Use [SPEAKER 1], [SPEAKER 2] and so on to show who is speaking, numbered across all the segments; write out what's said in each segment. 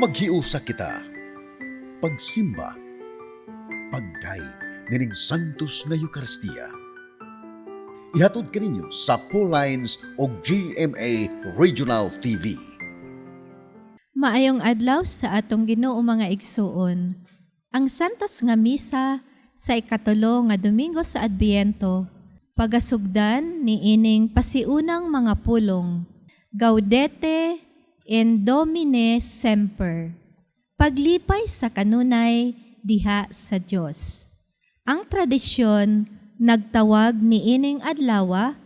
[SPEAKER 1] Maghiusa kita. Pagsimba. Pagdayeg nining Santos nga Eukaristiya. Ihatod kaninyo sa Lines og GMA Regional TV.
[SPEAKER 2] Maayong adlaw sa atong Ginoo, mga igsuon. Ang Santos nga Misa sa 3 nga Domingo sa Adbiento pagasugdan ni ining pasiunang mga pulong. Gaudete in Domine semper. Paglipay sa kanunay diha sa Dios. Ang tradisyon nagtawag ni ining adlawa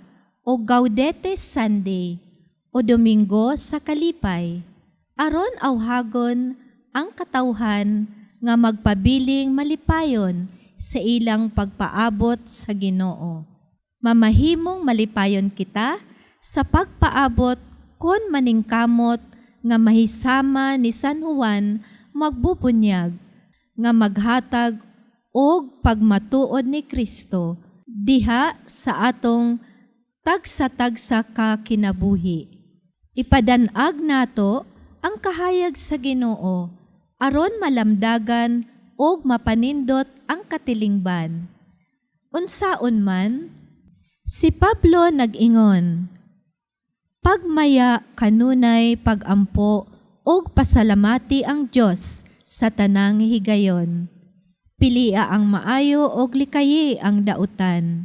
[SPEAKER 2] o Gaudete Sunday o Domingo sa Kalipay aron awhagon ang katawhan nga magpabiling malipayon sa ilang pagpaabot sa Ginoo. Mamahimong malipayon kita sa pagpaabot kon maningkamot nga mahisama ni San Juan magbubunyag nga maghatag og pagmatuod ni Kristo diha sa atong tagsa-tagsa ka kinabuhi. Ipadanag nato ang kahayag sa Ginoo aron malamdagan og mapanindot ang katilingban. Unsaon man, si Pablo nag-ingon, "Pagmaya kanunay pagampo og pasalamati ang Dios sa tanang higayon. Pilia ang maayo og likayi ang dautan."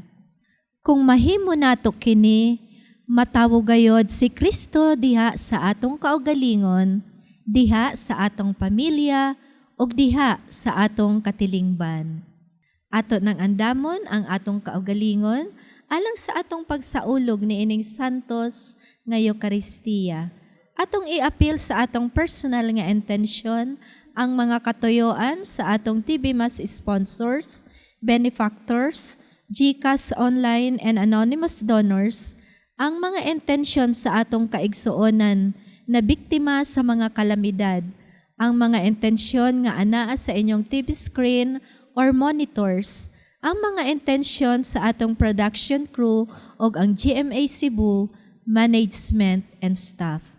[SPEAKER 2] Kung mahimo nato kini, matawo gayod si Kristo diha sa atong kaugalingon, diha sa atong pamilya, ug diha sa atong katilingban. Ato nang andamon ang atong kaugalingon alang sa atong pagsaulog ni ining Santos nga Eukaristiya. Atong iapil sa atong personal nga intensyon ang mga katuyoan sa atong TV Mass sponsors, benefactors, GCash online and anonymous donors, ang mga intensyon sa atong kaigsuonan na biktima sa mga kalamidad, ang mga intensyon nga anaa sa inyong TV screen or monitors, ang mga intensyon sa atong production crew ug ang GMA Cebu management and staff.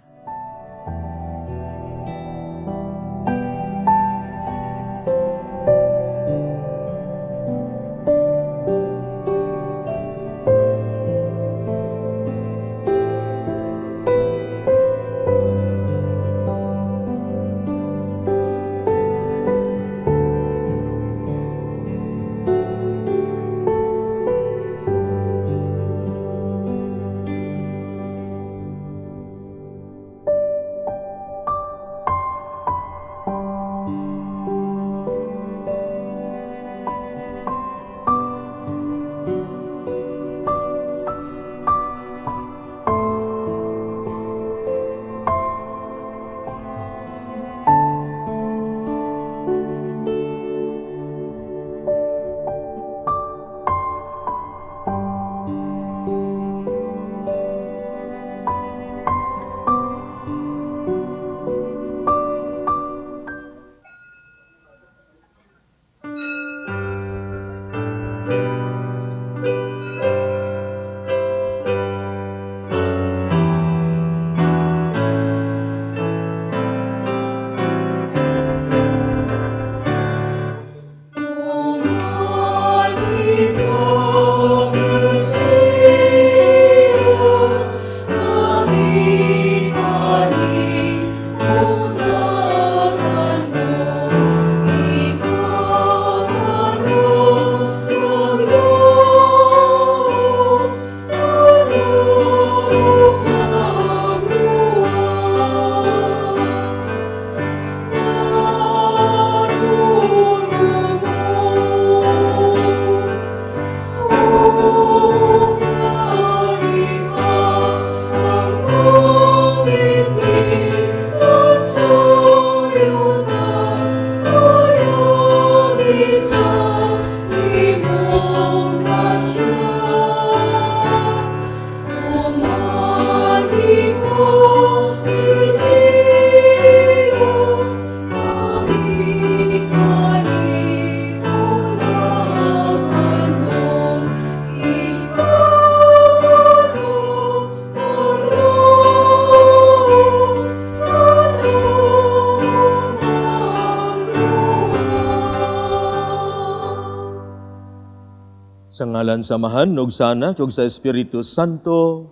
[SPEAKER 3] Sa ngalan sa Amahan, ug sa Anak, ug sa Espiritu Santo,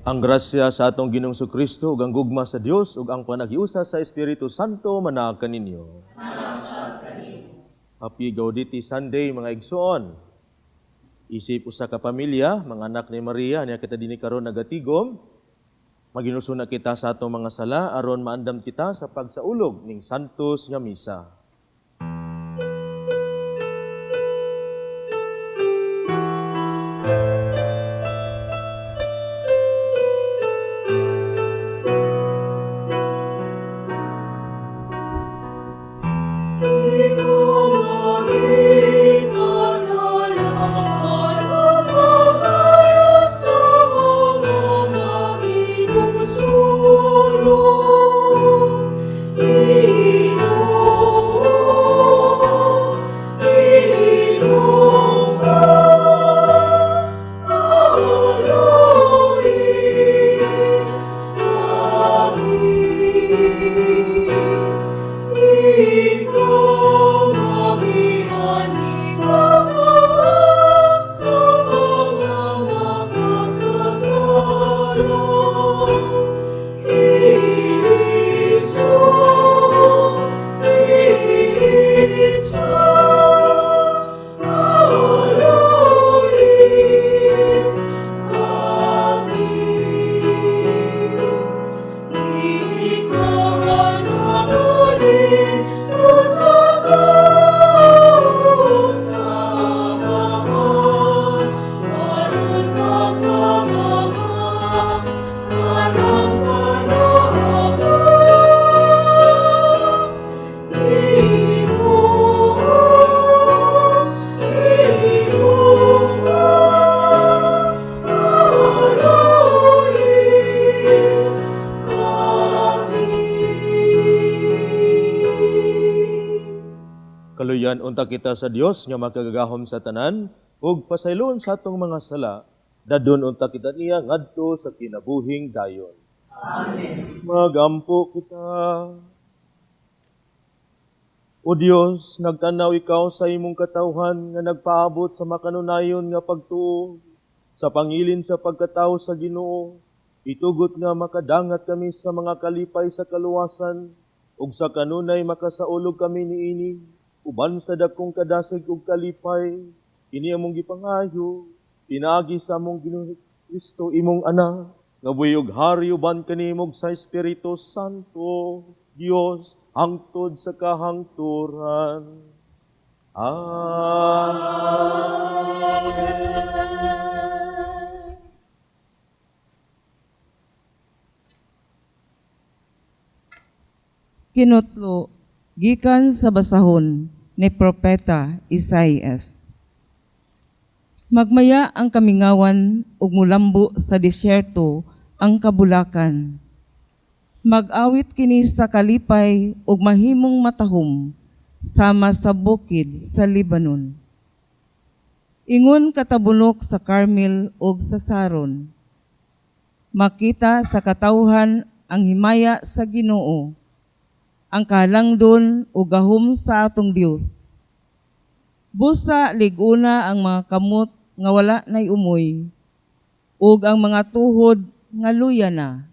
[SPEAKER 3] ang grasya sa atong Ginoong Kristo ug ang gugma sa Dios ug ang panaghiusa sa Espiritu Santo manaa kaninyo. Happy Gaudete Sunday, mga igsoon. Isip usa ka pamilya, mga anak ni Maria, niya kita dinhi karon nagatigom. Maginulsol kita sa atong mga sala aron maandam kita sa pagsaulog ning Santos nga Misa. Kaluyan unta kita sa Dios nga makagagahom sa tanan ug pasayloon sa atong mga sala, dadon unta kita niya ngadto sa kinabuhing dayon. Amen. Magampo kita. O Dios, nagtanaw ikaw sa imong katawhan nga nagpaabot sa makanunayon nga pagtuo, sa pangilin sa pagkatawo sa Ginoo, itugot nga makadangat kami sa mga kalipay sa kaluwasan, ug sa kanunay makasaulog kami niini, uban sa dakong kadasig ug kalipay, ini among gipangayo, pinaagi sa among Ginoong Kristo imong anak, nga buhi ug hari uban kanimo sa Espiritu Santo, Dios, hangtod sa kahangturan. Amen.
[SPEAKER 4] Kinutlo gikan sa basahon ni Propeta Isaias. Magmaya ang kamingawan ug mulambo sa disyerto ang kabulakan. Mag-awit kini sa kalipay ug mahimong matahom sama sa bukid sa Lebanon. Ingon katabunok sa Carmel ug sa Saron. Makita sa katawhan ang himaya sa Ginoo, ang kalangdon o gahom sa atong Dios. Busa liguna ang mga kamot nga wala nay umoy, ug ang mga tuhod nga luya na.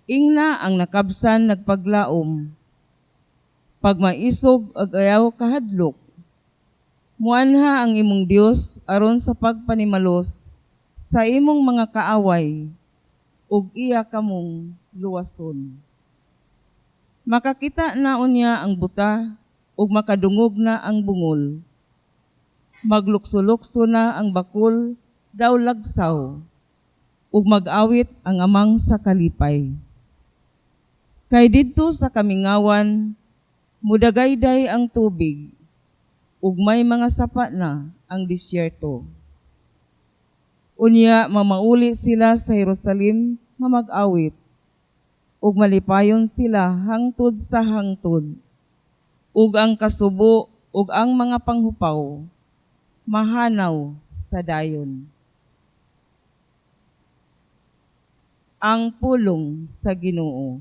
[SPEAKER 4] Ingna ang nakabsan nagpaglaom, pagmaisog ag ayaw kahadlok. Muanha ang imong Dios aron sa pagpanimalos sa imong mga kaaway, ug iya kamong luwason. Makakita na unya ang buta ug makadungog na ang bungol. Maglukso-lukso na ang bakul daw lagsaw, ug mag-awit ang amang sa kalipay. Kay didto sa kamingawan, mudagayday ang tubig, ug may mga sapa na ang disyerto. Unya mamauli sila sa Jerusalem nga mag-awit, ug malipayon sila hangtod sa hangtod. Ug ang kasubo ug ang mga panghupaw mahanaw sa dayon. Ang pulong sa Ginoo.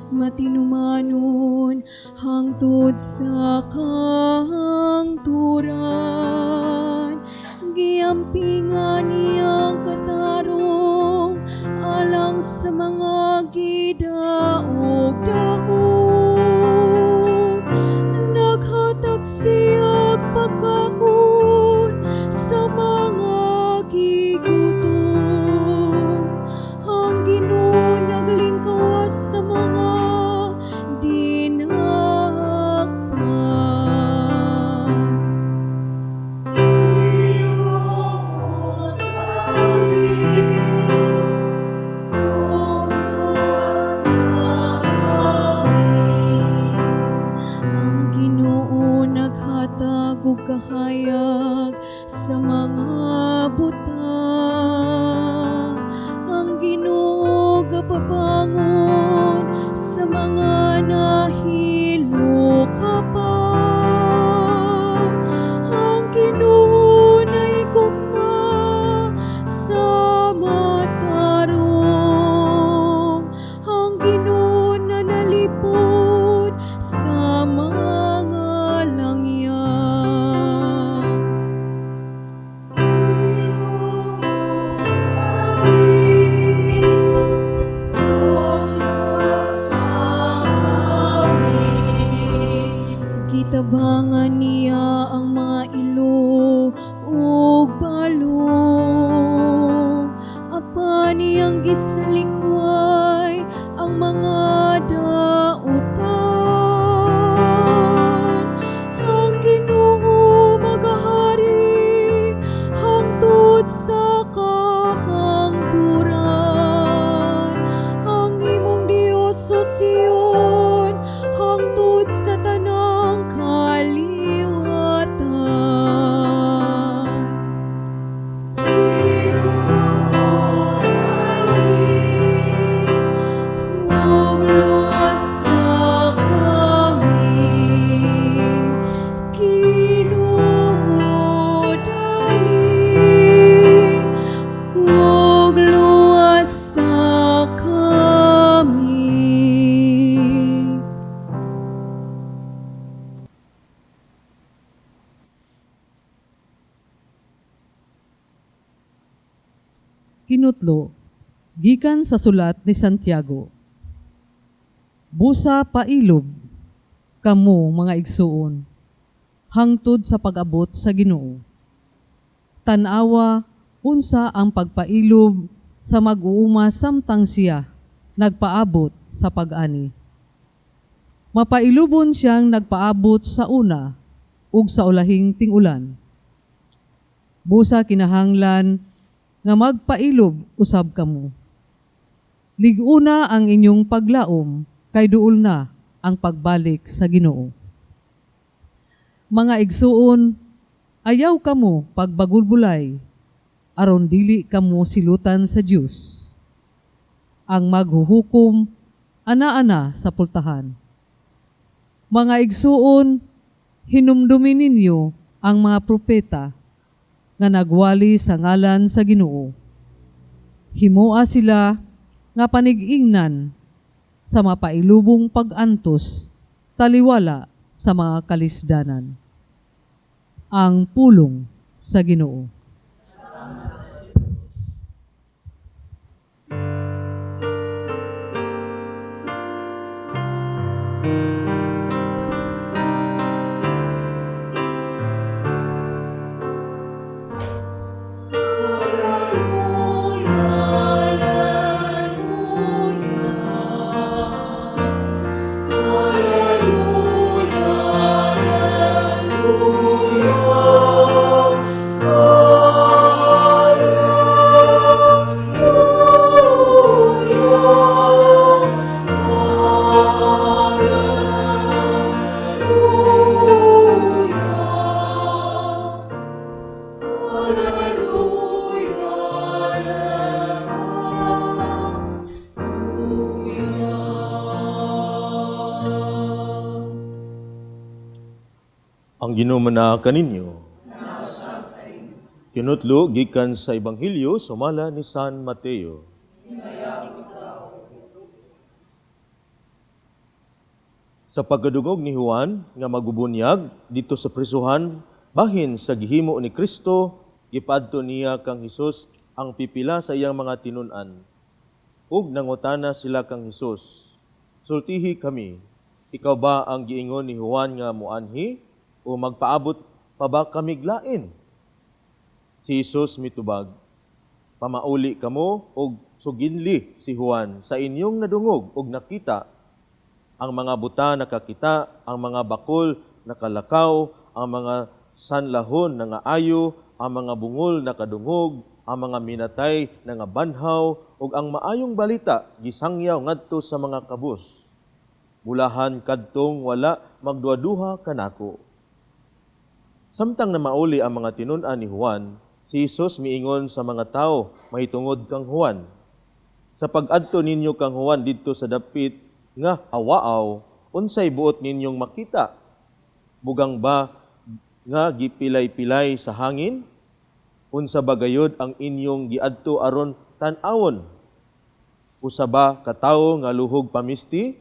[SPEAKER 5] Dios matinumanon hangtod sa kahangturan. Giampingan niyang katarong alang sa mga gidaog-daog. Naghatag siya'g pagkaon sa mga gigutom. Ang Ginoo naglingkawas sa mga dinakpan. Ang Ginoo naghatag og kahayag sa mga butang. Ang Ginoo gapabangon sa mga nahilukapan. Ang Ginoo nahigugma sa matarong. Ang Ginoo nanalipod sa mga langya. Gitabangan niya ang mga ilo ug balong, apan iyang gisalikway ang mga dautan. Ang Ginoo magahari hangtod sa kahangturan. Ang imong Dios, O Sion, hangtod sa tanang kaliwatan. Ginoo, dali, ug luwasa kami. Ginoo, dali, ug luwasa kami.
[SPEAKER 6] Kinutlo, gikan sa sulat ni Santiago. Busa pailob, kamo mga igsuon, hangtod sa pag-abot sa Ginoo. Tan-awa unsa ang pagpailob sa mag-uuma samtang siya nagpaabot sa pag-ani. Mapailubon siyang nagpaabot sa una ug sa ulahing ting-ulan. Busa kinahanglan nga magpailob usab kamo. Lig-una ang inyong paglaom kay duol na ang pagbalik sa Ginoo. Mga igsuon, ayaw kamo pagbagulbulay aron dili kamo silutan sa Dios. Ang maghuhukom ana-ana sa pultahan. Mga igsuon, hinumdumi ninyo ang mga propeta nga nagwali sa ngalan sa Ginoo. Himoa sila nga panig-ingnan sa mapailubong pag-antos taliwala sa mga kalisdanan. Ang pulong sa Ginoo.
[SPEAKER 3] Ang Ginoo manaa kaninyo. Kinutlo gikan sa Ebanghelyo sumala ni San Mateo. Sa pagkadungog ni Juan nga magubunyag didto sa prisuhan bahin sa gihimo ni Kristo, gipadto niya kang Hesus ang pipila sa iyang mga tinun-an. Ug nangutana sila kang Hesus, "Sultihi kami, ikaw ba ang giingon ni Juan nga muanhi o magpaabot pa ba kamig lain?" Si Jesus mitubag, "Pamauli kamo og suginli si Juan sa inyong nadungog og nakita: ang mga buta nakakita, ang mga bakol nakalakaw, ang mga sanlahon nangaayo, ang mga bungol nakadungog, ang mga minatay nangabanhaw, ug ang maayong balita gisangyaw ngadto sa mga kabus. Bulahan kadtong wala magduhaduha kanako." Samtang namauli ang mga tinun-an ni Juan, si Jesus miingon sa mga tao mahitungod kang Juan, "Sa pag-adto ninyo kang Juan didto sa dapit nga awaaw, unsay buot ninyong makita? Bugang ba nga gipilay-pilay sa hangin? Unsa ba gayod ang inyong giadto aron tan-awon? Usa ba ka tawo nga luhog pamisti?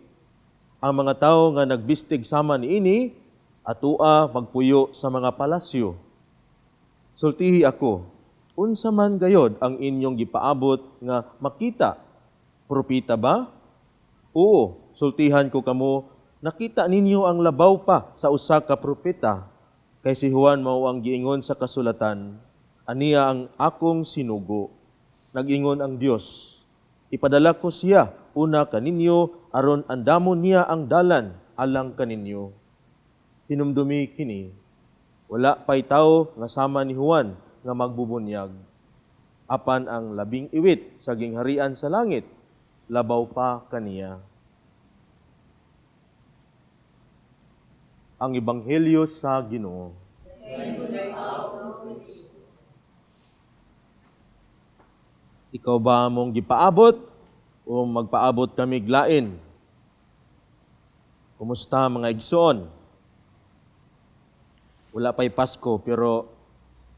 [SPEAKER 3] Ang mga tawo nga nagbistig sama niini atua magpuyo sa mga palasyo. Sultihi ako, unsa man gayod ang inyong gipaabot nga makita? Propeta ba? Oo, sultihan ko kamo, nakita ninyo ang labaw pa sa usa ka propeta. Kay si Juan mao ang giingon sa kasulatan, 'Aniya ang akong sinugo. Nag-ingon ang Dios, 'Ipadala ko siya una kaninyo aron andamon niya ang dalan alang kaninyo.' Hinumdumi kini, wala pay tawo nga sama ni Juan nga magbubunyag. Apan ang labing iwit sa gingharian sa langit, labaw pa kaniya." Ang Ebanghelyo sa Ginoo. Ikaw ba among gipaabot o magpaabot kami lain? Kumusta, mga igsoon? Wala pa'y Pasko, pero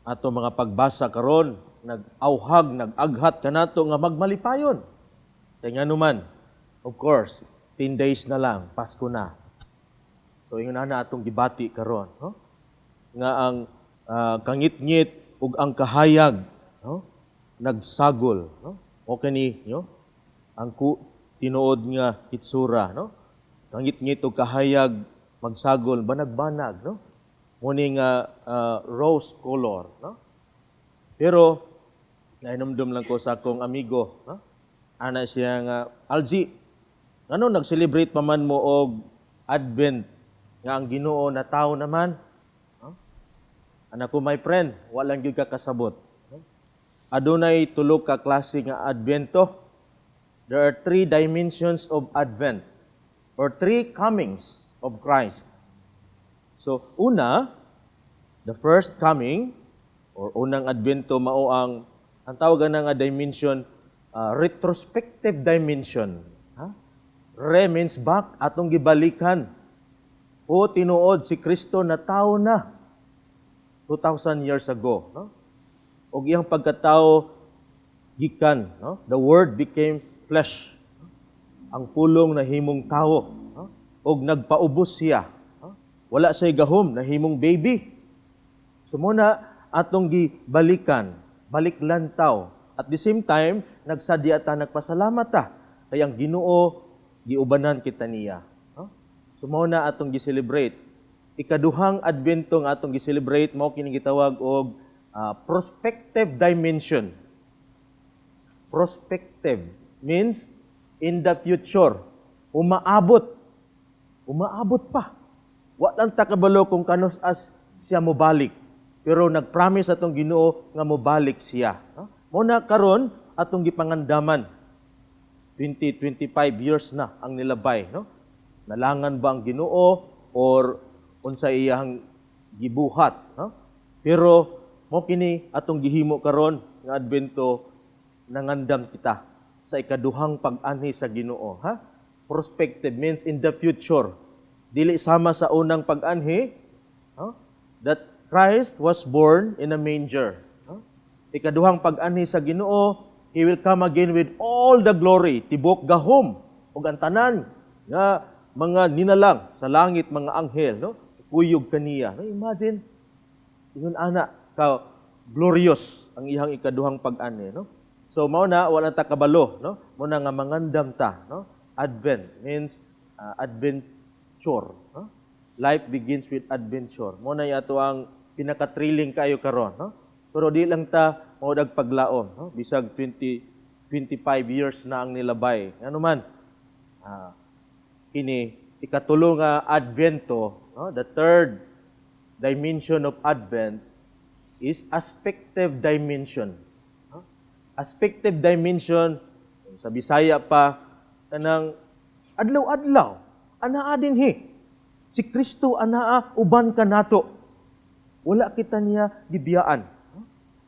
[SPEAKER 3] ato mga pagbasa karon nag-auhag, nag-aghat kanato nga magmalipayon. Kay nganuman, of course, 10 days na lang, Pasko na. So ingon na atong gibati karon, no? Nga ang kangitngit ug ang kahayag, no, nagsagol, no? Okay ni, no? Ang tinuod nga hitsura, no? Kangitngit ug kahayag magsagol, banag-banag, no? Muni nga rose color, no? Pero nahinumdum lang ko sa akong amigo, no? Ana siya nga, "Alji, ngano nag-celebrate pa man mo og Advent nga ang Ginoo na tao naman?" No? Ana ko, "My friend, walang gyud ka kasabot. No? Adunay tulo ka klase nga Advento. There are three dimensions of Advent or three comings of Christ. So, una, the first coming or unang Advento mao ang tawag na nga dimension, retrospective dimension. Ha? Re means back, atong gibalikan. O tinuod si Kristo na tao na 2,000 years ago, no? Og iyang pagkatao gikan, no? The Word became flesh. Ang pulong nahimong tao, no? Og nagpaubos siya, no? Wala siya gahom, nahimong baby. So muna atong gibalikan, balik lantaw. At the same time, nagsadya ta, nagpasalamat ta kay ang Ginoo giubanan kita niya. No? So mao na atong gi-celebrate. Ikaduhang Advento nga atong gi-celebrate mao kini gitawag og prospective dimension. Prospective means in the future. Umaabot. Umaabot pa. Wa lang ta kabalo kung kanus-a siya mobalik. Pero nagpromise atong Ginoo nga mobalik siya. No? Mao na karon atong gipangandaman. 20, 25 years na ang nilabay, no? Nalangan ba ang Ginoo or unsa iyang gibuhat, no? Pero mo kini atong gihimo karon nga Advento, nangandam kita sa ikaduhang pag-anhi sa Ginoo, ha? Prospective means in the future. Dili sama sa unang pag-anhi, no? That Christ was born in a manger. No? Ikaduhang pag-anhi sa Ginoo, He will come again with all the glory, tibok gahom ug ang tanan nga mga ninalang sa langit, mga anghel, no? Kuyog kaniya. No? Imagine, ingon ana ka glorious ang iyang ikaduhang pag-ani, no? So mao na wala ta kabalo, no? Mao na nga mangandam ta, no? Advent means adventure, no? Life begins with adventure. Mao na ato ang pinaka-thrilling kayo karon, no? Pero di lang ta mao paglaom, no? Bisag 20 25 years na ang nilabay. Ano man? Kini ikatulo nga Advento, no? The third dimension of Advent is aspective dimension. No? Aspective dimension sa Bisaya pa kanang adlaw-adlaw anaa dinhi. Si Kristo anaa uban kanato. Wala kita niya gibiyaan.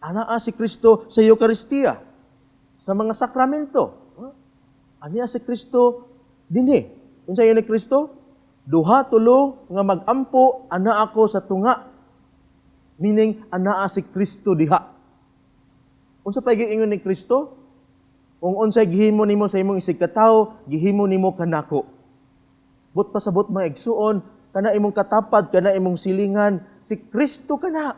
[SPEAKER 3] Anaa si Kristo sa Eucharistia, sa mga sakramento. Ania si Kristo dinhi. Unsa ni Kristo? Duha tulo nga magampo ana ako sa tunga. Meaning anaa si Kristo diha. Unsa pa giingon ni Kristo? Kung unsay gihimo nimo sa imong isigkatawo, gihimo nimo kanako. But pasabot mga igsuon, kana imong katapad, kana imong silingan, si Kristo kana.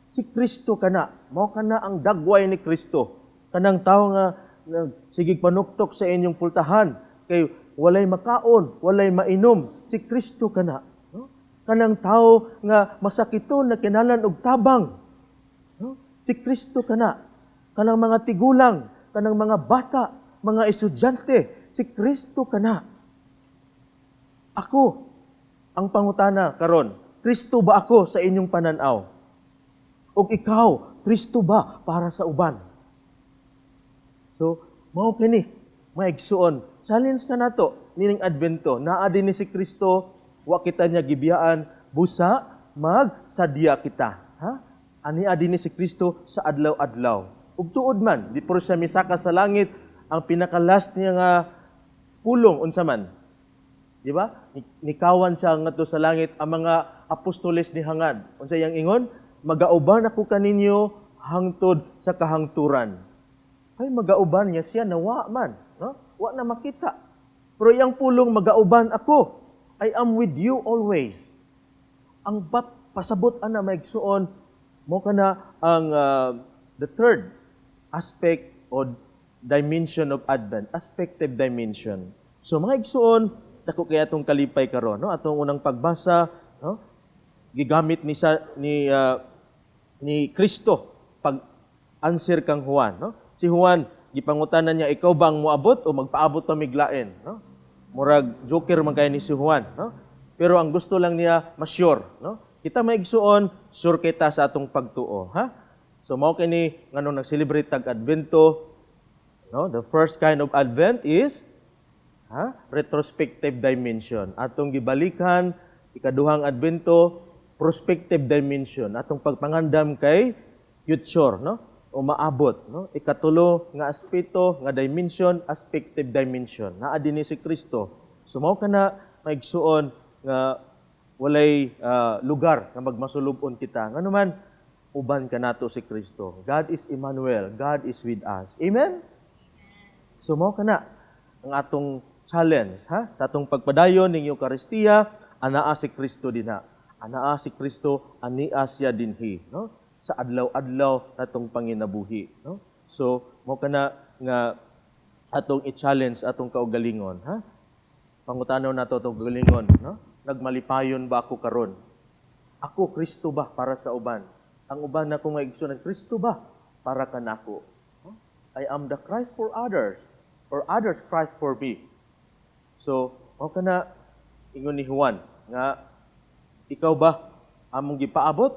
[SPEAKER 3] Si Kristo kana. Mao kana ang dagway ni Kristo. Kanang tawo nga sigig panuktok sa inyong pultahan, kay walay makaon, walay mainom, si Kristo kana. No? Kanang tawo nga masakiton na kinalan og tabang, no? Si Kristo kana. Kanang mga tigulang, kanang mga bata, mga estudyante, si Kristo kana. Ako ang pangutana karon, Kristo ba ako sa inyong pananaw? Og ikaw, Kristo ba para sa uban? So, mao kini, maigsuon. Challenge ka nato nining Advento. Naa din ni si Kristo, wa kita niya gibiyaan, busa magsadya kita. Ha? Ani din ni si Kristo sa adlaw-adlaw. Ug tuod man, di pero siya misaka sa langit, ang pinaka-last niya nga pulong unsa man. Di ba? Nikawan siya ngadto sa langit ang mga apostoles ni hangad. Unsa iyang ingon? Magauban ako kaninyo hangtod sa kahangturan. Ay, magauban niya siya nawa man, no? Wa na makita. Pero iyang pulong magauban ako. I am with you always. Ang bat pasabot ana maigsuon mo kana ang the third aspect o dimension of Advent, aspective dimension. So mga igsuon, dako kay atong kalipay karon, no? Atong unang pagbasa, no? Gigamit ni sa ni ni Kristo pag answer kang Juan, no? Si Juan gipangutana niya, ikaw ba ang moabot o magpaabot pa miglain, no? Murag joker man kay ni si Juan, no? Pero ang gusto lang niya ma-sure, no? Kita maigsuon, sure kita sa atong pagtuo, ha? So mao kini nganong nag-celebrate tag Advento, no? The first kind of Advent is retrospective dimension. Atong gibalikan ikaduhang Advento, prospective dimension. Atong pagpangandam kay future, no? O maabot, no? Ikatulo nga aspeto nga dimension, aspective dimension. Naa dinhi si Kristo. So mao kana maigsuon nga walay lugar nga magmasulubon kita. Ngano man uban kanato si Kristo. God is Emmanuel. God is with us. Amen? So mao kana ang atong challenge, ha? Sa atong pagpadayon ning Eucharistia, anaa si Kristo dinha. Anaa si Kristo, ania siya dinhi, no? Sa adlaw-adlaw natong panginabuhi, no? So mao kana nga atong i-challenge atong kaugalingon, ha? Pangutanaw nato atong kaugalingon, no? Nagmalipayon ba ako karon? Ako Kristo ba para sa uban? Ang uban nako nga igsoon, Kristo ba para kanako? No? I am the Christ for others, or others Christ for me. So, mao kana ingon ni Juan nga ikaw ba among gipaabot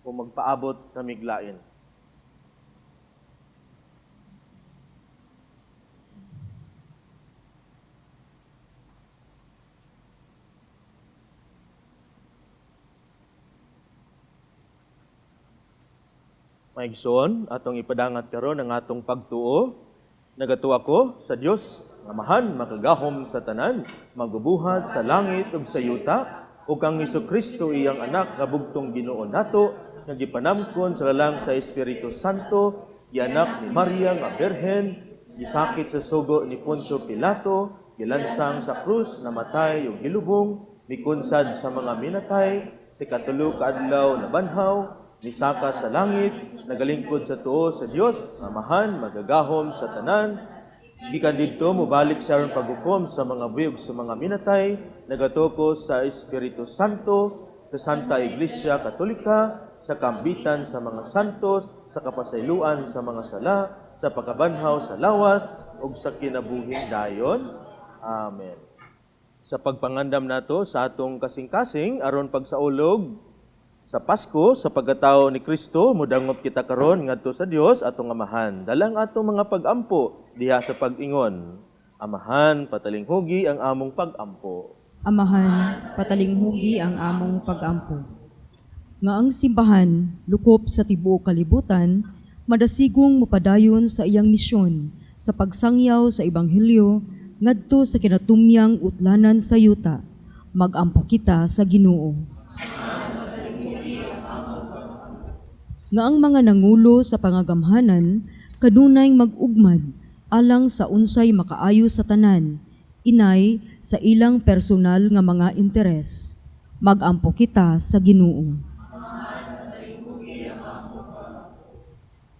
[SPEAKER 3] o magpaabot kamig lain? Maigsoon, atong ipadangat karon ang atong pagtuo. Nagatuo ako sa Dios, Amahan, makagahom sa tanan, magbubuhat sa langit ug sa yuta, ug kang Hesukristo iyang anak nga bugtong Ginoo nato, nga gipanamkon sa lalang sa Espiritu Santo, gianak ni Maria nga Birhen, gisakit sa sugo ni Poncio Pilato, Gilansang sa krus, namatay ug gilubong, mikunsad sa mga minatay, sa ikatulo ka adlaw nabanhaw, misaka sa langit, nagalingkod sa tuo sa Dios, Amahan, magagahom sa tanan. Gikan didto mobalik siya aron paghukom sa mga buhi ug sa mga minatay, nagatuo sa Espiritu Santo, sa Santa Iglesia Katolika, sa kambitan sa mga santos, sa kapasayloan sa mga sala, sa pagkabanhaw sa lawas, ug sa kinabuhing dayon. Amen. Sa pagpangandam nato sa atong kasing-kasing aron pagsaulog sa Pasko sa pagkatao ni Kristo, mudangop kita karon ngadto sa Dios atong Amahan. Dalang atong mga pagampo diha sa pag-ingon. Amahan, patalinghugi ang among pagampo.
[SPEAKER 5] Amahan, patalinghugi ang among pagampo.
[SPEAKER 7] Nga ang simbahan, lukop sa tibuok kalibutan, madasigong mopadayon sa iyang misyon sa pagsangyaw sa ebanghelyo ngadto sa kinatumyang utlanan sa yuta. Magampo kita sa Ginoo. Nga ang mga nangulo sa pangagamhanan kanunay mag-ugmad alang sa unsay makaayo sa tanan, inay sa ilang personal nga mga interes. Magampo kita sa Ginoo.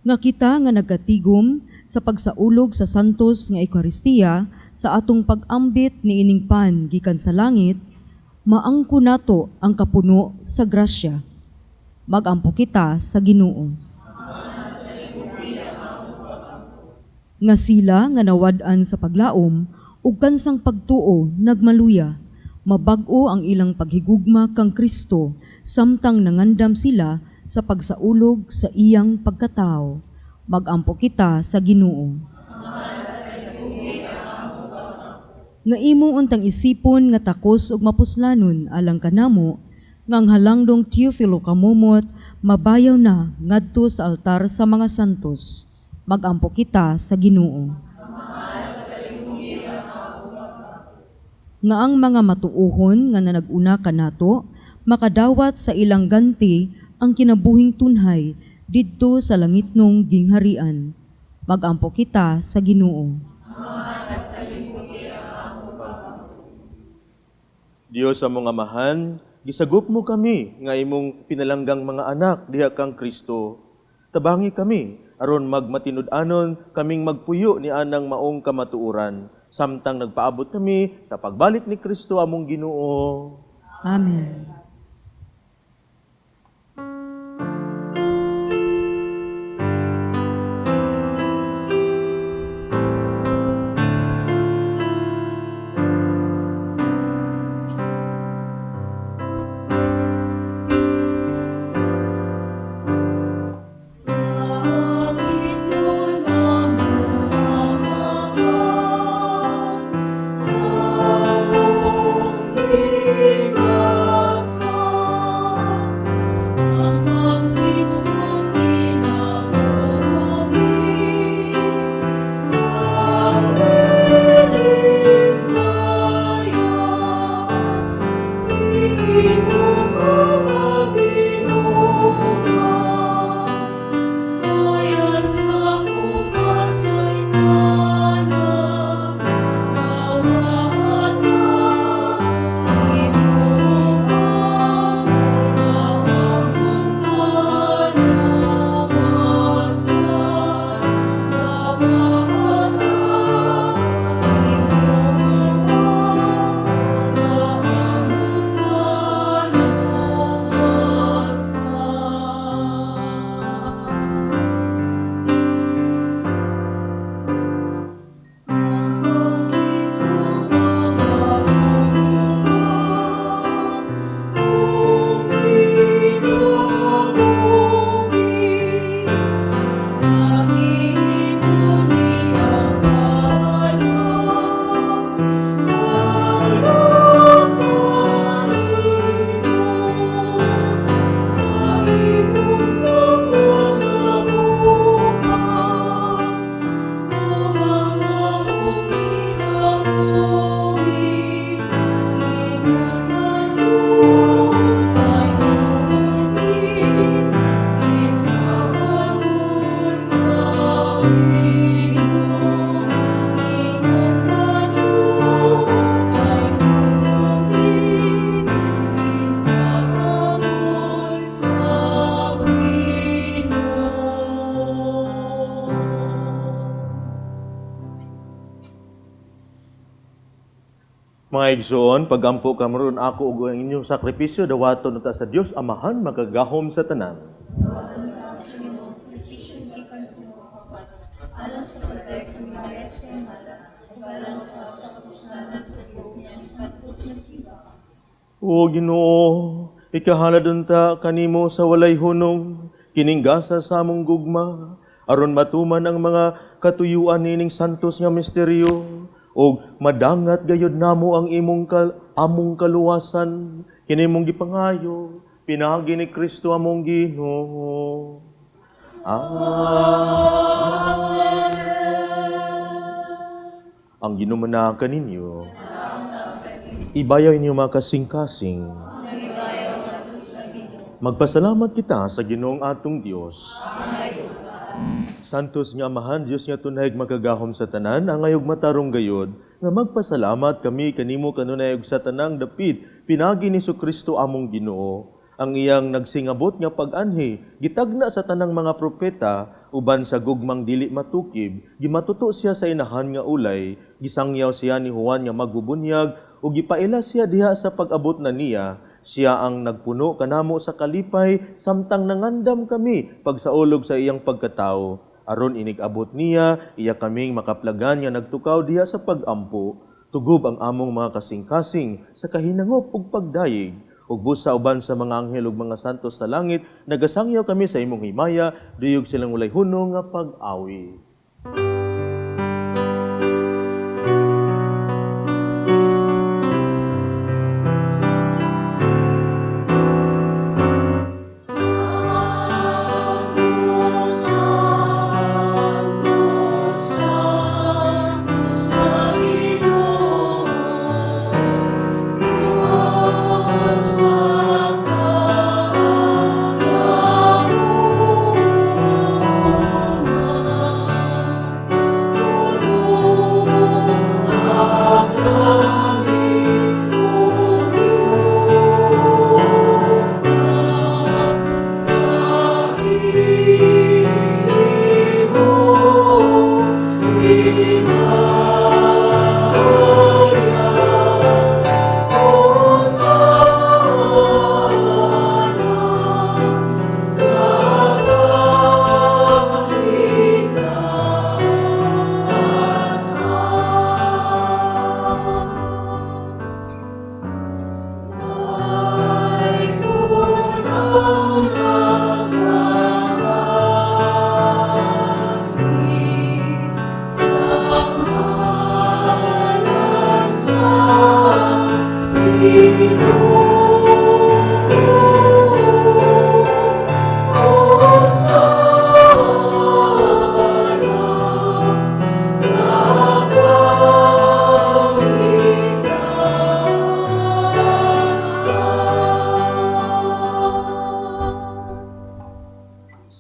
[SPEAKER 7] Nga kita nga nagkatigom sa pagsaulog sa santos nga Ekaristiya sa atong pag-ambit ni ining pan gikan sa langit, maangko nato ang kapuno sa grasya. Magampo kita sa Ginoo. Nga sila nga nawad-an sa paglaom ug kansang pagtuo nagmaluya, mabag-o ang ilang paghigugma kang Kristo samtang nangandam sila sa pagsaulog sa iyang pagkatao. Magampo kita sa Ginoo. Nga imo untang isipon nga takos ug mapuslanon alang kanamo, nga ang halangdong Teofilo Camomot mabayaw na ngadto sa altar sa mga santos. Magampo kita sa Ginoo. Nga ang mga matuohon nga nanag-una kanato makadawat sa ilang ganti ang kinabuhing tunhay didto sa langitnong gingharian. Magampo kita sa Ginoo.
[SPEAKER 3] Dios among Amahan, gisagop mo kami nga imong pinalanggang mga anak diha kang Kristo. Tabangi kami aron magmatinud-anon kaming magpuyo ni anang maong kamatuoran samtang nagpaabot kami sa pagbalik ni Kristo among Ginoo.
[SPEAKER 7] Amen.
[SPEAKER 5] Langit mo namo ang among ginikasan.
[SPEAKER 3] Mga igsoon, pagampo kamaron ako ug ang inyong sakripisyo dawaton unta sa Dios Amahan makagahom sa tanan. O Ginoo, ikahalad unta kanimo sa walay hunong, kining gasa sa among gugma, aron matuman ang mga katuyuan nining santos nga misteryo, og madangat gayud namo ang imong among kaluwasan, kini mong gipangayo, pinaagi ni Kristo among Ginoo. Amen. Ang Ginoo manaa kaninyo. Ibayaw inyo mga kasing-kasing. Magpasalamat kita sa Ginoong atong Dios. Santos nga Amahan, Dios nga tunay makagahom sa tanan, angayog matarong gayod, nga magpasalamat kami kanimo kanunay ug sa tanang dapit, pinagi ni Kristo among Ginoo. Ang iyang nagsingabot nga pag-anhi, gitagna sa tanang mga propeta, uban sa gugmang dili matukib, gimatuto siya sa inahan nga ulay, gisangyaw siya ni Juan nga magbubunyag, ug gipaila siya diha sa pag-abot na niya. Siya ang nagpuno kanamo sa kalipay, samtang nangandam kami pagsaulog sa iyang pagkatao. Aron inig-abot niya, iya kaming makaplagan nga nagtukaw diha sa pag-ampo. Tugob ang among mga kasing-kasing sa kahinangop ug pagdayeg. Ug busa uban sa mga anghel ug mga santos sa langit, nagasangyaw kami sa imong himaya, duyog silang walay hunong nga pag-awi.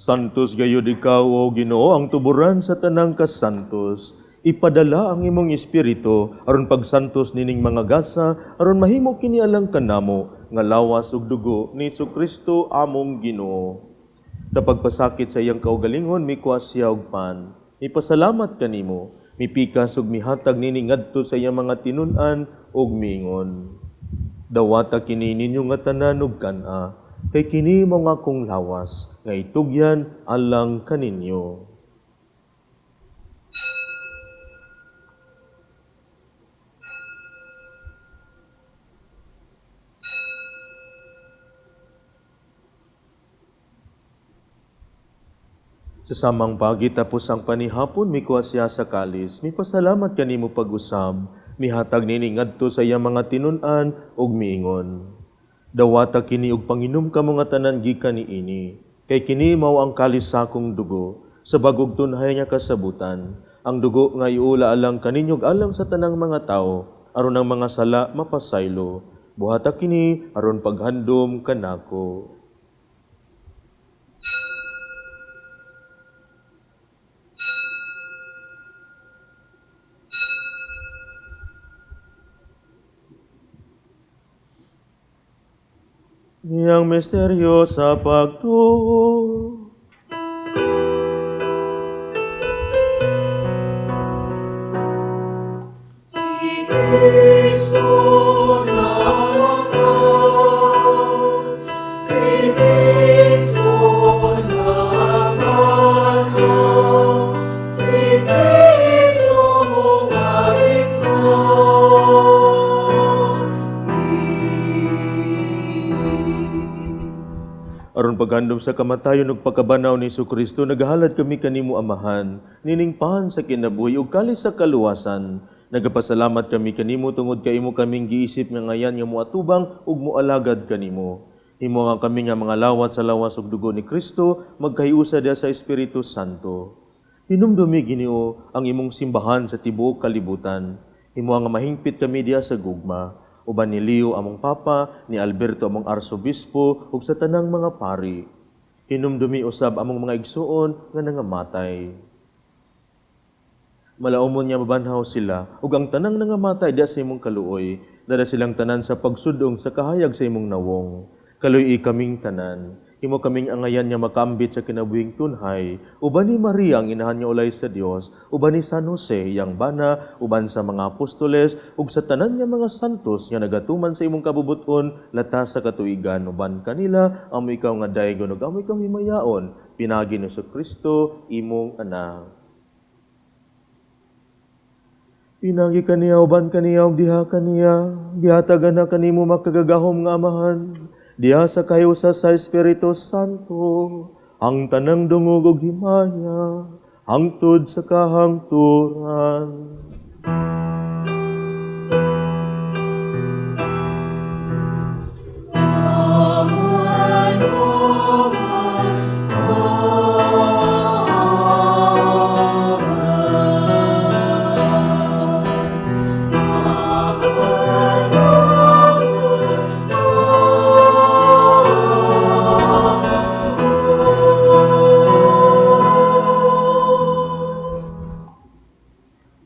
[SPEAKER 3] Santos gayud ikaw, o Ginoo, ang tuburan sa tanang kasantos. Ipadala ang imong espiritu aron pagsantos nining mga gasa, aron mahimo kini alang kanamo nga lawas ug dugo ni Kristo among Ginoo. Sa pagpasakit sa iyang kaugalingon, mikuha siya og pan. Mipasalamat kanimo, mipikas ug mihatag nini ngadto sa iyang mga tinun-an ug miingon. Dawata kini ninyo nga tanan ug kan-a, kay kini mao nga akong lawas nga itugyan alang kaninyo. Sa samang pagi tapos ang panihapon, mikuha siya sa kalis, mipasalamat kanimo pag-usab, mihatag nini ngadto sa iyang mga tinun-an ug miingon. Dawata kini og panginom kamo nga tanan gikan niini, kay kini mao ang kalis sa akong dugo, sa bagog tunhay nga kasabutan, ang dugo nga iula alang kaninyo ug alang sa tanang mga tawo, aron ang mga sala mapasaylo. Buhata kini aron paghandom kanako. Niyang misteryo sa pagtuo.
[SPEAKER 8] Si Kristo
[SPEAKER 3] Aron paghandom sa kamatayon ug pagkabanaw ni Kristo, nagahalad kami kanimo, Amahan, nining pan sa kinabuhi ug kalis sa kaluwasan. Nagapasalamat kami kanimo tungod kay imo kaming giisip nga ngayan nga moatubang ug moalagad kanimo. Himo nga kami nga mga lawat sa lawas ug dugo ni Kristo magkahiusa diha sa Espiritu Santo. Hinumdumi, Ginoo, ang imong simbahan sa tibuok kalibutan. Himo nga mahingpit kami diha sa gugma. Uban ni Leo among Papa, ni Alberto among Arsobispo, ug sa tanang mga pari. Hinumdumi usab among mga igsuon nga nangamatay. Malaumon nga mabanhaw sila, ug ang tanang nangamatay diha sa imong kaluoy, dala silang tanan sa pagsudong sa kahayag sa imong nawong. Kaluy-i kaming tanan, himo kaming angayan nga makaambit sa kinabuhing tunhay, uban ni Maria ang inahan nga ulay sa Dios, uban ni San Jose iyang bana, uban sa mga apostoles, ug sa tanan nga mga santos nga nagatuman sa imong kabubuton latas sa katuigan, uban kanila amo ikaw nga daygon ug amo ikaw himayaon, pinaagi ni Kristo imong anak. Pinagi kaniya, uban kaniya, ug diha kaniya, gihatagan na kanimo makagagahom nga Amahan, diha sa kahiusa sa Espiritu Santo, ang tanang dungog ug himaya, hangtod sa kahangturan.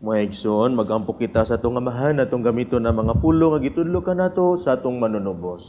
[SPEAKER 3] Mga igsoon, magampo kita sa atong Amahan atong gamiton ang mga pulo nga gitudlo kanato sa atong manunubos.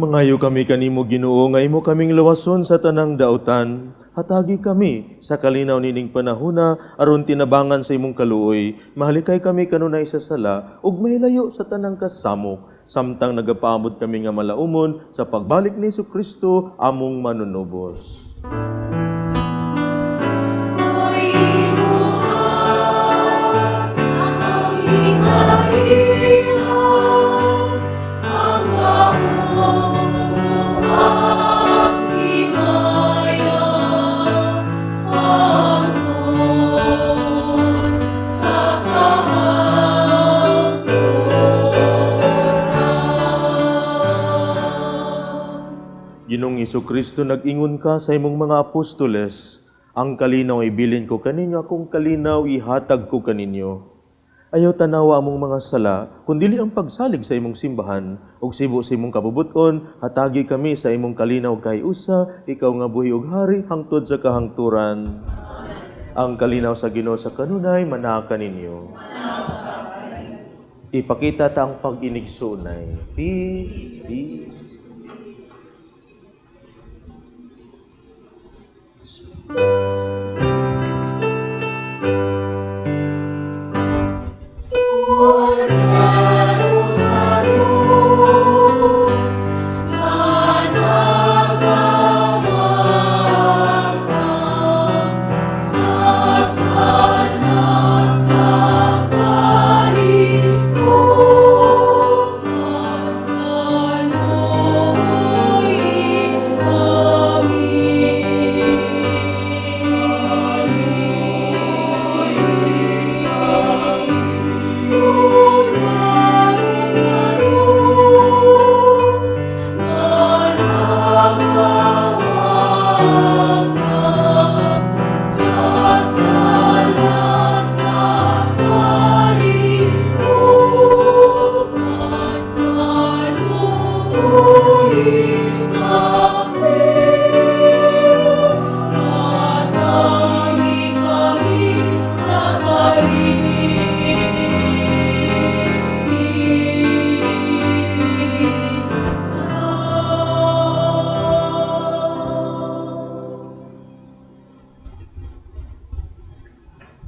[SPEAKER 3] Mangayo kami kanimo, Ginoo, nga imo kaming luwason sa tanang dautan. Hatagi kami sa kalinaw nining panahona aron tinabangan sa imong kaluoy. Mahalikay kami kanunay sa sala ug mahilayo sa tanang kasamok, samtang nagapaabot kami nga malaumon sa pagbalik ni Kristo among manunubos. Ginoong Kristo, nag-ingon ka sa imong mga apostoles, "Ang kalinaw ibilin ko kaninyo, akong kalinaw ihatag ko kaninyo." Ayaw tanawa among mga sala, kundili ang pagsalig sa imong simbahan, ug sibo sa imong kabubuton, hatagi kami sa imong kalinaw kay usa, ikaw nga buhi ug hari hangtod sa kahangturan. Ang kalinaw sa Ginoo sa kanunay manaka ninyo. Ipakita ta ang pag-inigsoonay. Peace, peace.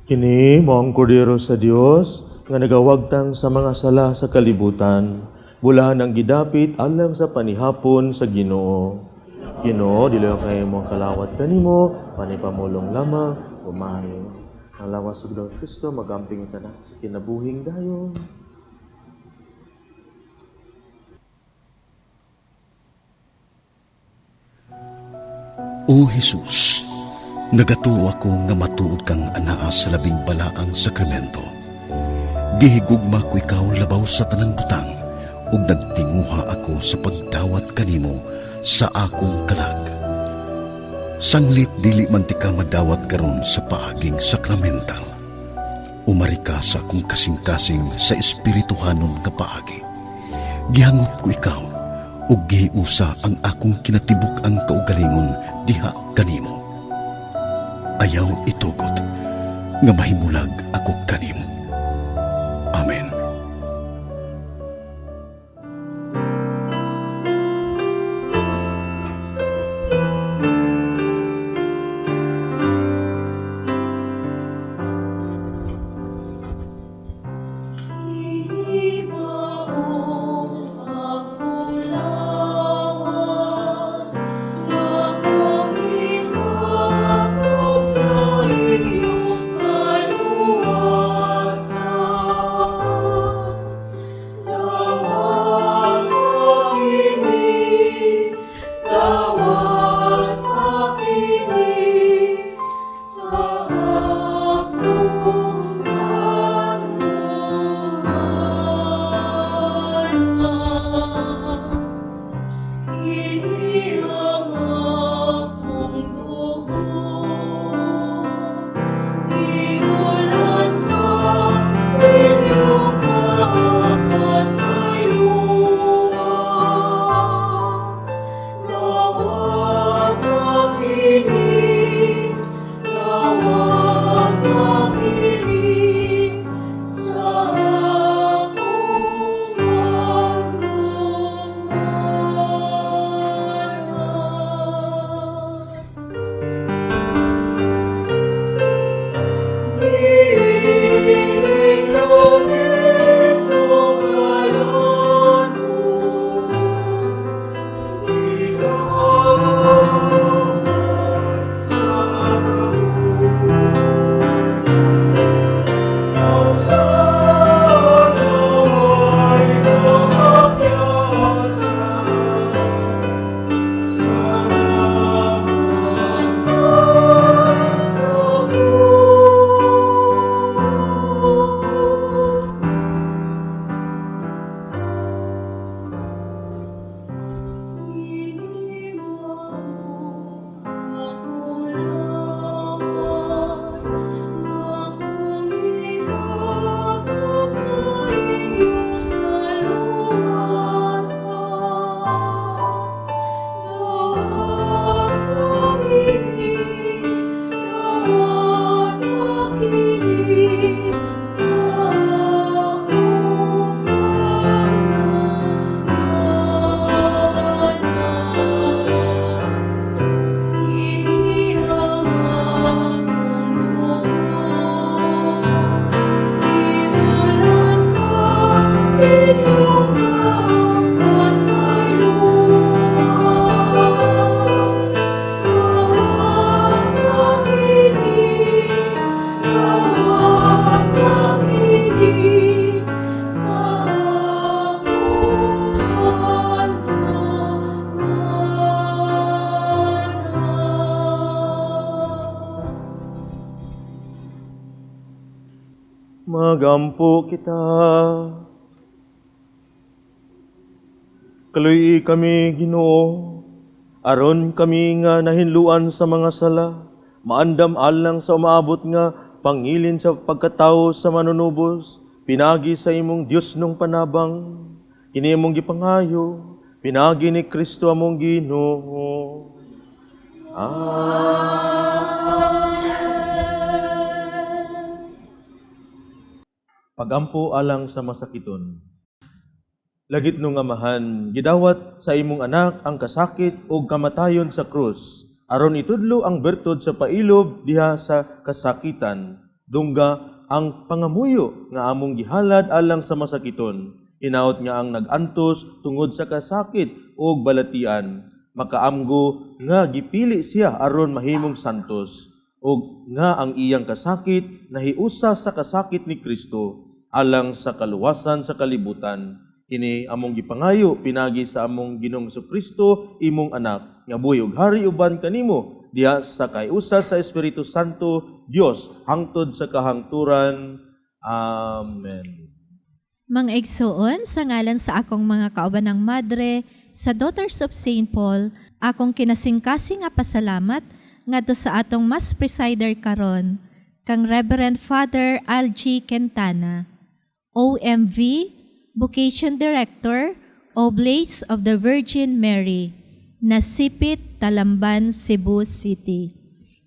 [SPEAKER 3] Kini mao ang kordero sa Dios nga nagawagtang sa mga sala sa kalibutan. Bulahan ang gidapit alang sa panihapon sa Ginoo. Ginoo, dili ko kay mo kalawat kanimo, panipamulong lamang, umayo. Ang lawas ug dugo Kristo magamping tanan sa kinabuhing dayon.
[SPEAKER 1] O Jesus, nagatuo ako nga matuod kang anaa sa labing balaang sakramento. Gihigugma ko ikaw labaw sa tanang butang ug nagtinguha ako sa pagdawat kanimo sa akong kalag. Sanglit dili man tika madawat karon sa paaging sakramental. Umari ka sa akong kasing-kasing sa espirituhanon nga paagi. Gihangop ko ikaw ug gihiusa ang akong kinatibuk-ang kaugalingon diha kanimo. Ayaw itugot nga mahimulag ako kanimo. Amen.
[SPEAKER 3] Magampo kita. Kaluy kami, Ginoo, aron kami nga nahinluan sa mga sala, maandam alang sa umaabot nga pangilin sa pagkatao sa manunubos, pinagi sa imong Dios nung panabang, kini imong gipangayo, pinagi ni Kristo among Ginoo. Amen. Pagampo alang sa masakiton. Lagit nung Amahan, gidawat sa imong anak ang kasakit o kamatayon sa krus, aron itudlo ang bertud sa pailob diha sa kasakitan. Dungga ang pangamuyo nga among gihalad alang sa masakiton. Hinaot nga ang nag-antos tungod sa kasakit o balatian. Makaamgo nga gipili siya aron mahimong santos, ug nga ang iyang kasakit nahiusa sa kasakit ni Kristo alang sa kaluwasan sa kalibutan. Kini among gipangayo pinagi sa among Ginoong Kristo, imong anak, nga buhi ug hari uban kanimo diha sa kaiusa sa Espiritu Santo, Dios, hangtod sa kahangturan. Amen.
[SPEAKER 2] Mga igsuon, sa ngalan sa akong mga kaubanang madre sa Daughters of St. Paul, akong kinasingkasing nga pasalamat ngadto sa atong Mass Presider karon, kang Reverend Father Algie Quintana, OMV, Vocation Director, Oblates of the Virgin Mary, Nasipit, Talamban, Cebu City.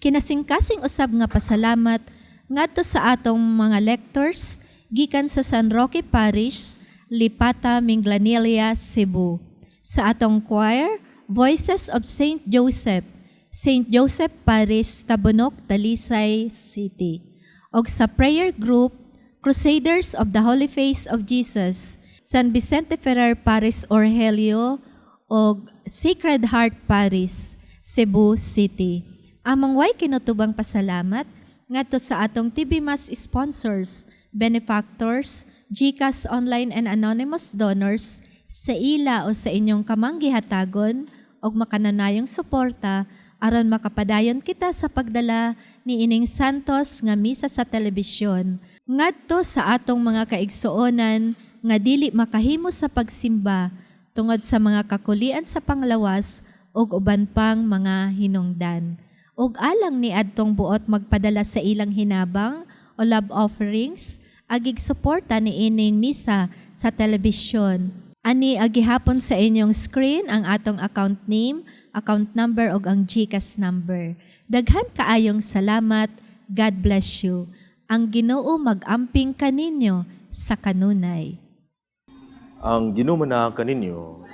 [SPEAKER 2] Kinasingkasing usab nga pasalamat ngadto sa atong mga lectors gikan sa San Roque Parish, Lipata, Minglanilla, Cebu. Sa atong choir, Voices of St. Joseph, St. Joseph Parish, Tabunok, Talisay City. Og sa prayer group, Crusaders of the Holy Face of Jesus, San Vicente Ferrer Parish, Orhelio, og Sacred Heart Parish, Cebu City. Among way kinutubang pasalamat ngadto sa atong TV Mass sponsors, benefactors, GCash online and anonymous donors sa ila o sa inyong kamanggihatagon og makananayong suporta aron makapadayon kita sa pagdala ni ining Santos nga misa sa telebisyon ngadto sa atong mga kaigsuonan nga dili makahimo sa pagsimba tungod sa mga kakulian sa panglawas ug uban pang mga hinungdan. Ug alang ni adtong buot magpadala sa ilang hinabang o love offerings, agig suporta ni ining misa sa telebisyon. Ani agihapon sa inyong screen ang atong account name, account number ug ang GCash number. Daghan kaayong salamat. God bless you. Ang Ginoo mag-amping kaninyo sa kanunay.
[SPEAKER 3] Ang Ginoo manaa kaninyo.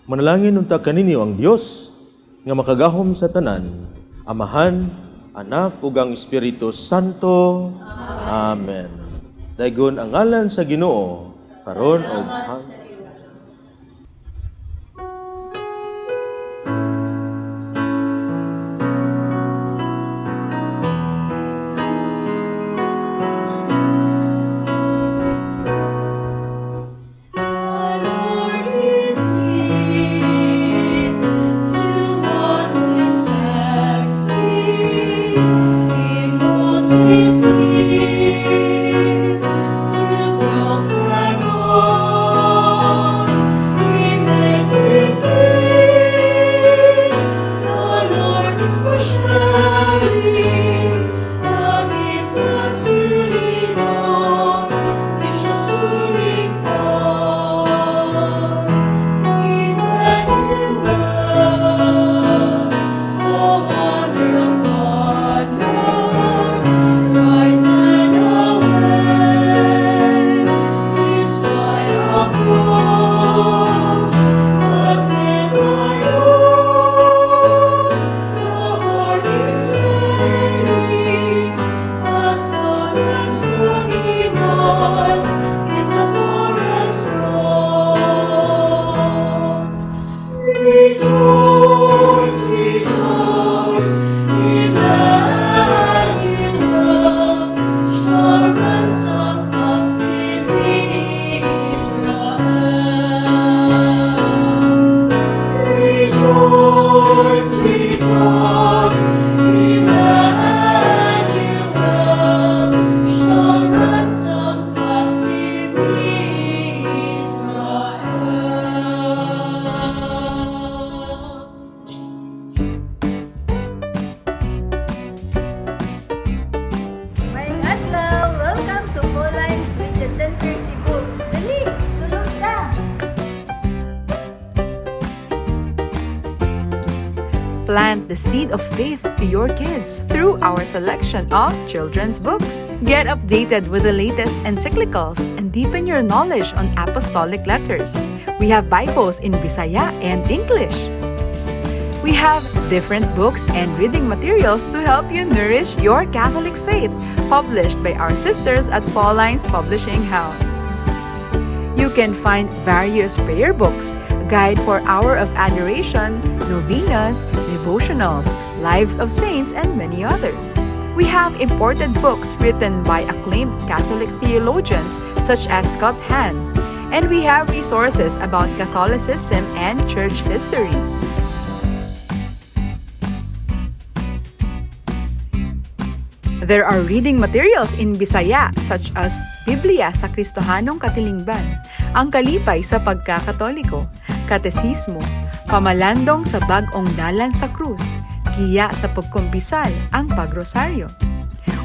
[SPEAKER 3] Manalangin unta kaninyo ang Dios nga makagahom sa tanan, Amahan, Anak ug ang Espiritu Santo. Amen. Daygon ang ngalan sa Ginoo karon ug hangtod.
[SPEAKER 8] The Lord is near to one who expects Him. He moves His ear to proclaim hope.
[SPEAKER 9] Plant the seed of faith to your kids through our selection of children's books. Get updated with the latest encyclicals and deepen your knowledge on apostolic letters. We have Bibles in Bisaya and English. We have different books and reading materials to help you nourish your Catholic faith, published by our sisters at Paulines Publishing House. You can find various prayer books, guide for Hour of Adoration, novenas, devotionals, lives of saints, and many others. We have imported books written by acclaimed Catholic theologians such as Scott Hahn, and we have resources about Catholicism and church history. There are reading materials in Bisaya such as Biblia sa Kristohanong Katilingban, Ang Kalipay sa Pagkakatoliko, Katesismo, Pamalandong sa Bag-ong Dalan sa Krus, Giya sa Pagkumpisal, Ang Pagrosaryo.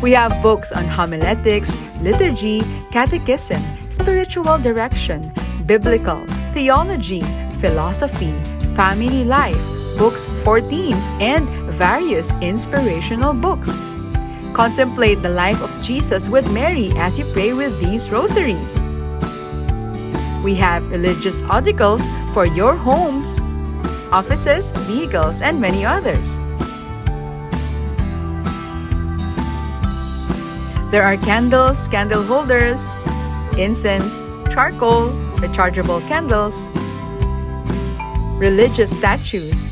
[SPEAKER 9] We have books on homiletics, liturgy, catechism, spiritual direction, biblical, theology, philosophy, family life, books for teens, and various inspirational books. Contemplate the life of Jesus with Mary as you pray with these rosaries. We have religious articles for your homes, offices, vehicles, and many others. There are candles, candle holders, incense, charcoal, rechargeable candles, religious statues,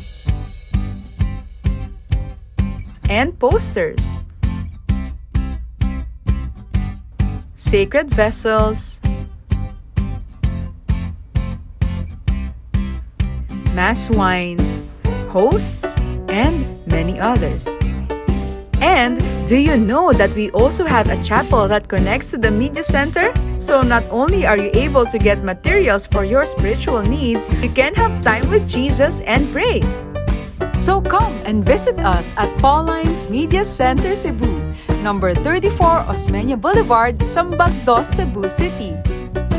[SPEAKER 9] and posters. Sacred vessels, mass wine, hosts, and many others. And do you know that we also have a chapel that connects to the media center? So not only are you able to get materials for your spiritual needs, you can have time with Jesus and pray. So come and visit us at Pauline's Media Center Cebu, number 34 Osmeña Boulevard, Sambag Dos, Cebu City.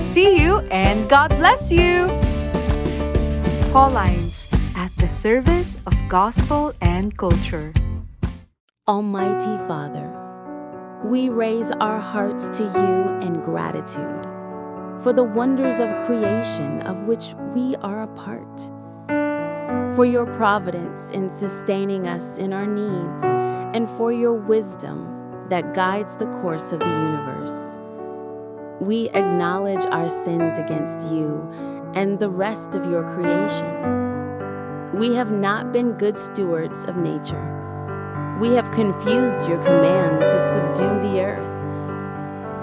[SPEAKER 9] See you and God bless you! Paulines, at the service of gospel and culture.
[SPEAKER 10] Almighty Father, we raise our hearts to you in gratitude for the wonders of creation of which we are a part, for your providence in sustaining us in our needs, and for your wisdom that guides the course of the universe. We acknowledge our sins against you and the rest of your creation. We have not been good stewards of nature. We have confused your command to subdue the earth.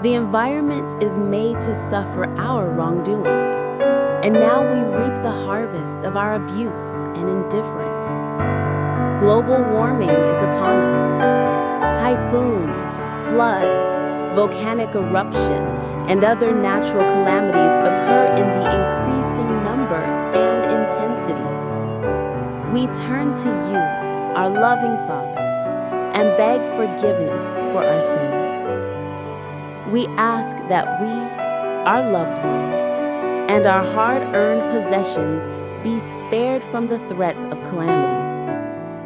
[SPEAKER 10] The environment is made to suffer our wrongdoing, and now we reap the harvest of our abuse and indifference. Global warming is upon us. Typhoons, floods, volcanic eruption, and other natural calamities occur in the increasing number and intensity. We turn to you, our loving Father, and beg forgiveness for our sins. We ask that we, our loved ones, and our hard-earned possessions be spared from the threat of calamities,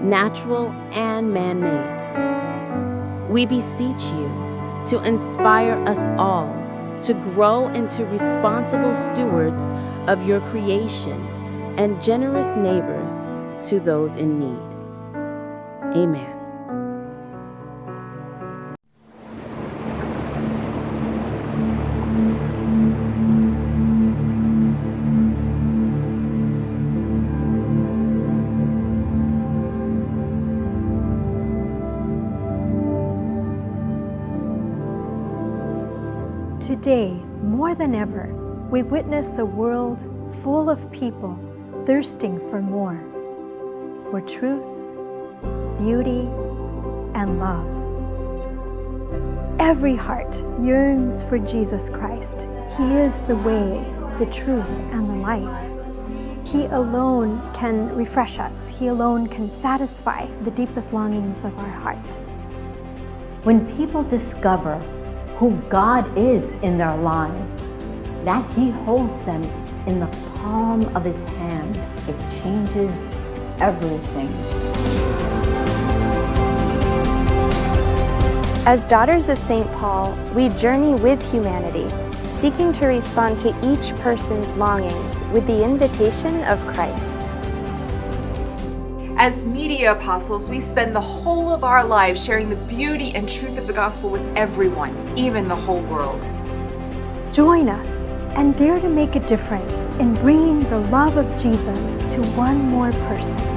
[SPEAKER 10] natural and man-made. We beseech you to inspire us all to grow into responsible stewards of your creation and generous neighbors to those in need. Amen.
[SPEAKER 11] Today, more than ever, we witness a world full of people thirsting for more, for truth, beauty, and love. Every heart yearns for Jesus Christ. He is the way, the truth, and the life. He alone can refresh us. He alone can satisfy the deepest longings of our heart.
[SPEAKER 12] When people discover who God is in their lives, that He holds them in the palm of His hand, it changes everything.
[SPEAKER 13] As daughters of St. Paul, we journey with humanity, seeking to respond to each person's longings with the invitation of Christ.
[SPEAKER 9] As media apostles, we spend the whole of our lives sharing the beauty and truth of the gospel with everyone, even the whole world.
[SPEAKER 11] Join us and dare to make a difference in bringing the love of Jesus to one more person.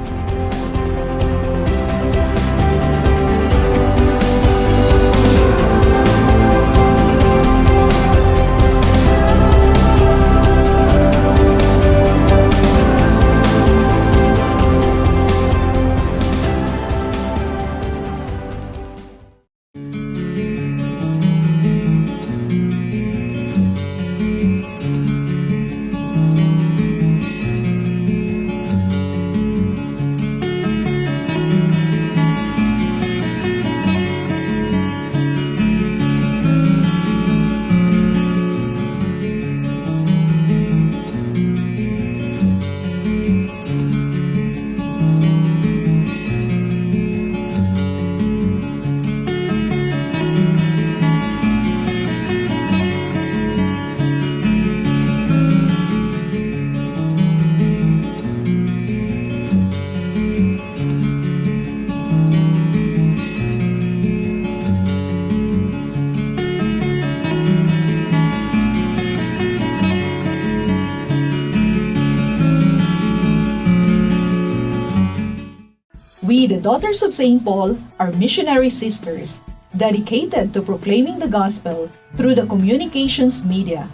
[SPEAKER 14] We, the Daughters of St. Paul, are missionary sisters dedicated to proclaiming the gospel through the communications media.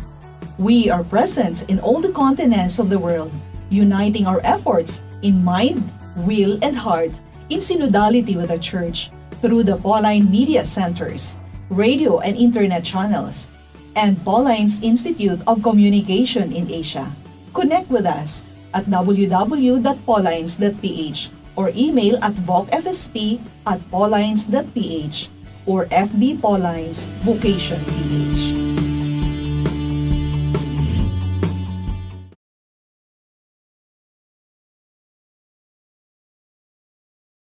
[SPEAKER 14] We are present in all the continents of the world, uniting our efforts in mind, will, and heart in synodality with the Church through the Pauline Media Centers, radio and internet channels, and Paulines Institute of Communication in Asia. Connect with us at www.paulines.ph or email at vocfsp@paulines.ph or FB Paulines Vocation PH.